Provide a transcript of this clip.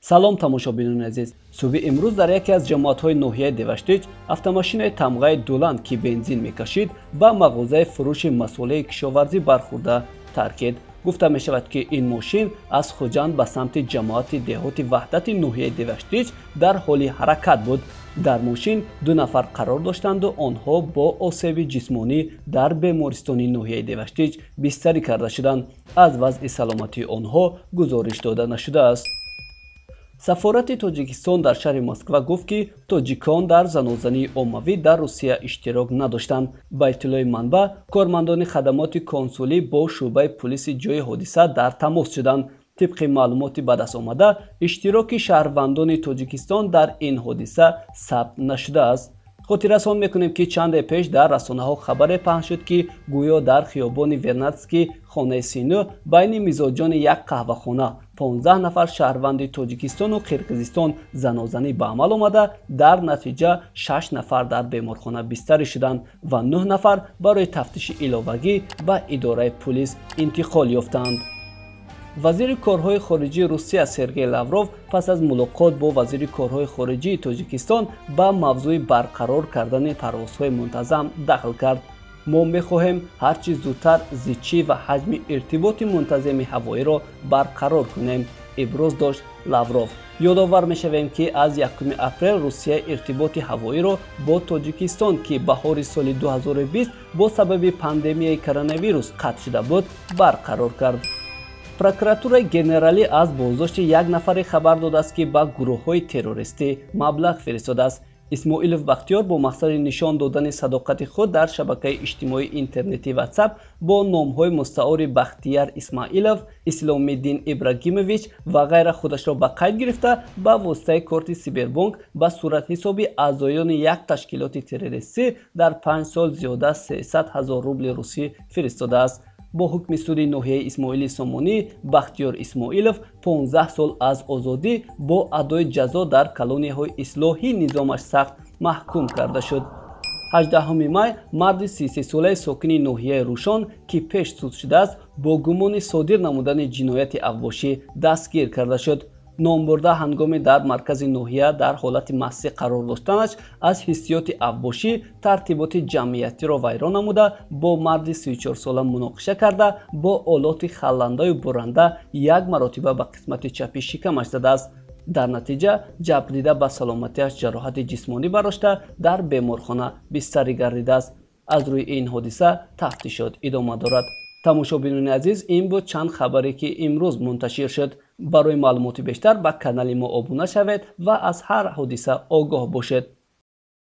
Салом, тамошобинони азиз. Субҳи имрӯз дар яке аз ҷамоатҳои ноҳияи Деваштич автомошинаи тамғаи Дуланд, ки бензин мекашид, ба мағозаи фурӯши масолеҳи кишоварзӣ бархӯрда таркид. Гуфта мешавад, ки ин мошин аз Хуҷанд ба самти ҷамоати деҳоти Ваҳдати ноҳияи Деваштич дар ҳоли ҳаракат буд. Дар мошин 2 нафар қарор доштанду онҳо бо осеби ҷисмонӣ дар бемористони ноҳияи Деваштич бистарӣ карда шуданд. Аз вазъи саломатии онҳо гузориш дода нашудааст. Сафорати Тоҷикистон дар шаҳри Москва гуфт, ки тоҷикон дар занозании оммавӣ дар Русия иштирок надоштанд. Ба иттилои манбаъ, кормандони хадамоти консулӣ бо шӯъбаи пулиси ҷойи ҳодиса дар тамос шуданд. Тибқи маълумоти ба даст омада, иштироки шаҳрвандони Тоҷикистон дар ин ҳодиса сабт нашудааст. Хотиррасон мекунем, ки чанде пеш дар расонаҳо хабаре паҳн шуд, ки гӯё дар хиёбони Вернадский, хонаи 39, байни мизоҷони як қаҳвахона 15 нафар шаҳрванди Тоҷикистону Қирғизистон занозанӣ ба амал омада, дар натиҷа 6 нафар дар беморхона бистарӣ шуданд ва 9 нафар барои тафтиши иловагӣ ба идораи пулис интиқол ёфтанд. Вазири корҳои хориҷии Русия Сергей Лавров пас аз мулоқот бо вазири корҳои хориҷии Тоҷикистон ба мавзӯи барқарор кардани парвозҳои мунтазам дахл кард. Мо мехоҳем ҳарчи зудтар зичӣ ва ҳаҷми иртиботи мунтазами ҳавоиро барқарор кунем, иброз дошт Лавров. Ёдовар мешавем, ки аз 1 апрел Русия иртиботи ҳавоиро бо Тоҷикистон, ки баҳори соли 2020 бо сабаби пандемияи коронавирус қатъ шуда буд, барқарор кард. Прокуратураи генералӣ аз боздошти як нафаре хабар додааст, ки ба гурӯҳҳои террористӣ маблағ фиристодааст. Исмоилов Бахтиёр бо мақсади нишон додани садоқати худ дар шабакаи иҷтимоии интернетӣ WhatsApp бо номҳои мустаори Бахтияр Исмаилов, Исломиддин Ибрагимович ва ғайра худашро ба қайд гирифта, ба воситаи корти Сибербонк ба суратҳисоби аъзоёни як ташкилоти террористӣ дар 5 сол зиёда 300 000 рубли русӣ фиристодааст. Бо ҳукми суди ноҳияи Исмоили Сомонӣ Бахтиёр Исмоилов 15 сол аз озодӣ бо адои ҷазо дар колонияҳои ислоҳӣ низомаш сахт маҳкум карда шуд. 18 май марди 33-солаи сокини ноҳияи Рӯшон, ки пеш суд шудааст, бо гумони содир намудани ҷинояти авбошӣ дастгир карда шуд. Номбурда ҳангоми дар маркази ноҳия дар ҳолати мастӣ қарор доштанаш аз ҳиссиёти авбошӣ тартиботи ҷамъиятиро вайрон намуда, бо марди 34-сола муноқиша карда, бо олоти халландаю буранда як маротиба ба қисмати чапи шикамаш задааст. Дар натиҷа ҷабрдида ба саломатиаш ҷароҳати ҷисмонӣ бардошта, дар беморхона бистарӣ гардидааст. Аз рӯи ин ҳодиса тафтишот идома дорад. Тамошобинони азиз, ин буд чанд хабаре, ки имрӯз мунташир шуд. Барои маълумоти бештар ба канали мо обуна шавед ва аз ҳар ҳодиса огоҳ бошед.